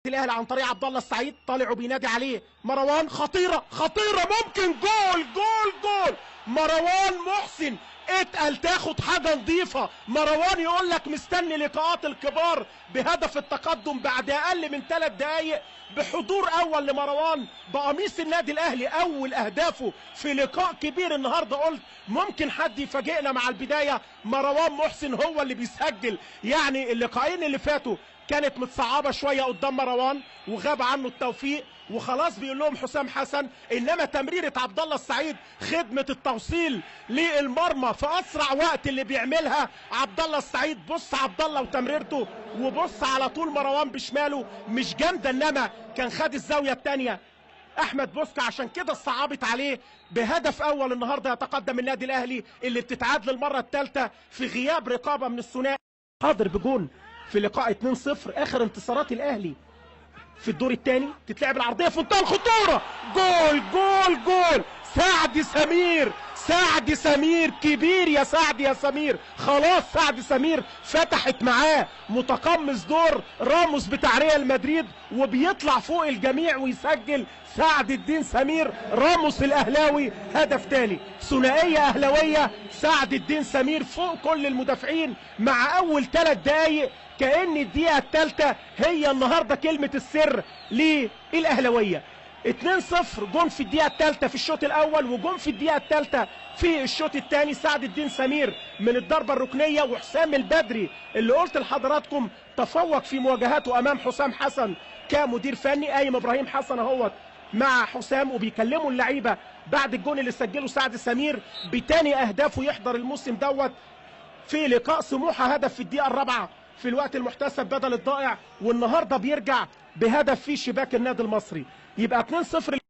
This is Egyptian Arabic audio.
الاهلي عن طريق عبد الله السعيد، طالع وبينادي عليه مروان، خطيرة خطيرة، ممكن جول جول جول. مروان محسن اتقل تاخد حاجة نظيفة. مروان يقول لك مستني لقاءات الكبار بهدف التقدم بعد اقل من 3 دقائق، بحضور اول لمروان بقميص النادي الاهلي، اول اهدافه في لقاء كبير النهارده. قلت ممكن حد يفاجئنا مع البداية، مروان محسن هو اللي بيسجل. يعني اللقاءين اللي فاتوا كانت متصعبه شوية قدام مروان وغاب عنه التوفيق، وخلاص بيقول لهم حسام حسن، انما تمريره عبد الله السعيد خدمة التوصيل للمرمى في اسرع وقت اللي بيعملها عبد الله السعيد. بص عبد الله وتمريرته، وبص على طول مروان بشماله مش جامدة، انما كان خد الزاوية الثانية احمد بوسكا، عشان كده صعبت عليه. بهدف اول النهارده يتقدم النادي الاهلي اللي بتتعادل المرة الثالثة في غياب رقابه من الثنائي. حاضر بجون في لقاء 2-0 اخر انتصارات الاهلي في الدور الثاني. تتلعب العرضية في منتهى الخطورة، جول جول جول. سعد سمير، سعد سمير كبير يا سعد يا سمير، خلاص سعد سمير فتحت معاه، متقمص دور راموس بتاع ريال مدريد وبيطلع فوق الجميع ويسجل. سعد الدين سمير راموس الاهلاوي هدف ثاني، ثنائية اهلاويه، سعد الدين سمير فوق كل المدافعين مع اول 3 دقائق، كأن الدقيقة الثالثة هي النهارده كلمة السر للاهلاويه. 2-0، جون في الدقيقة الثالثة في الشوط الأول، وجون في الدقيقة الثالثة في الشوط الثاني. سعد الدين سمير من الضربة الركنية، وحسام البدري اللي قلت لحضراتكم تفوق في مواجهاته أمام حسام حسن كمدير فني. قايم إبراهيم حسن اهوت مع حسام وبيكلموا اللعيبة بعد الجون اللي سجله سعد سمير بتاني أهدافه يحضر الموسم دوت في لقاء سموحة، هدف في الدقيقة الرابعة في الوقت المحتسب بدل الضائع، والنهارده بيرجع بهدف في شباك النادي المصري. يبقى 2-0.